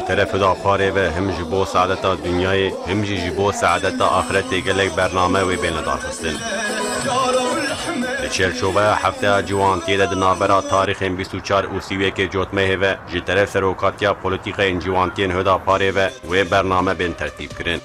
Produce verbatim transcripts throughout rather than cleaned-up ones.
Teref Hudaparê ve him ji bo saadeta dinyayê, him jî ji bo saadeta axiretê gelek bername wê bên lidarxistin. Di çerçoveya hefteya ciwantiyê de di navbera tarîxên bîst û çar û sî û yekê Cotmehê ve ji teref serokatiya polîtîkayên ciwantiyên Hudaparê ve wê bername bên tertîb kirin.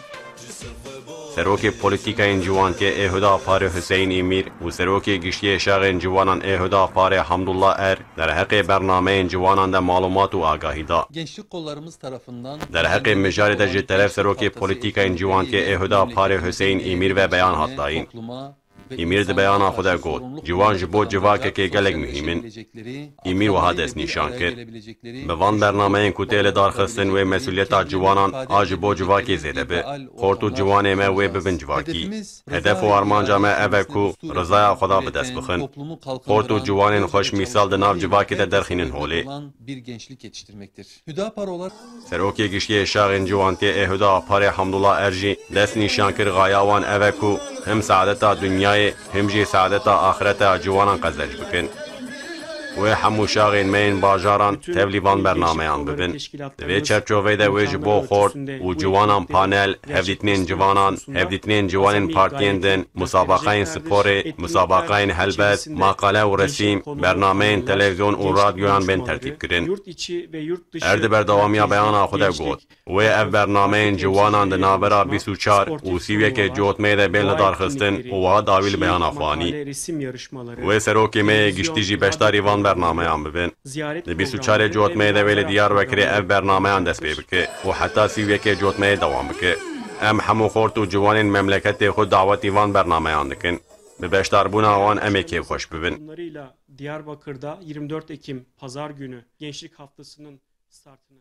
Serokê polîtîkayên ciwantiyê ê Hudaparê Hüseyin Îmîr û Serokê Giştî ê Şaxên Ciwanan ê Hudaparê Hamdullah Er derheqê bernameyên ciwanan de malûmat û agahî da. Gençlik kollarımız tarafından Derheqê mijarê de ji teref Serokê Polîtîkayên Ciwantiyê ê Hudaparê Hüseyin Îmîr ve beyan hat dayîn. Îmîr di beyana xwe de got, ciwan ji bo civakekê gelek muhîm in. Îmîr wiha destnîşan kir, bi van bernameyên ku tê lidarxistin wê mesûliyeta ciwanan a ji bo civakê zêde be. Xort û ciwanê me wê bibin civakî. Hedef û armanca me ev e ku rizaya xwe da bi dest bixin. Xort û ciwanên xweş mîsal di nav civakê de derxînin holê. Serokê Giştî ê Şaxên Ciwantiyê ê Hudaparê Hamdullah Er jî dest nîşan kir, xaya wan ev e ku him saadeta dinyayê, him jî saadeta axireta ciwanan qezenc bikin. Wê hemû şaxên me yên bajaran tevlî van bernameyan bibin. Di vê çerçoveyê de wê ji bo xort û ciwanan panel, hevdîtinên ciwanan, hevdîtinên ciwanên partiyên din, musabaqayên sporê, musabaqayên helbest, maqale û resîm, bernameyên televîzyon û radyoyan bên tertîb kirin. Er di berdewamiya beyana xwe de got, wê ev bernameyên ciwanan di navbera bîst û çar û sî û yekê Cotmeyê de bên lidarxistin û wiha dawî li beyana xwe anî. Wê serokê me yê giştî jî beşdarî van bernameyan bibin. Di bîst û çarê Cotmeyê de wê li Diyarbekirê ev bernameyan dest pê bike û heta sî û yekê Cotmeyê dewam bike. Em hemû xort û ciwanên memleketê xwe dawetî van bernameyan dikin. Bi beşdarbûna wan em ê kêfxweş bibin. Bunlarıyla Diyarbakır'da yirmi dört Ekim Pazar günü Gençlik Haftası'nın startını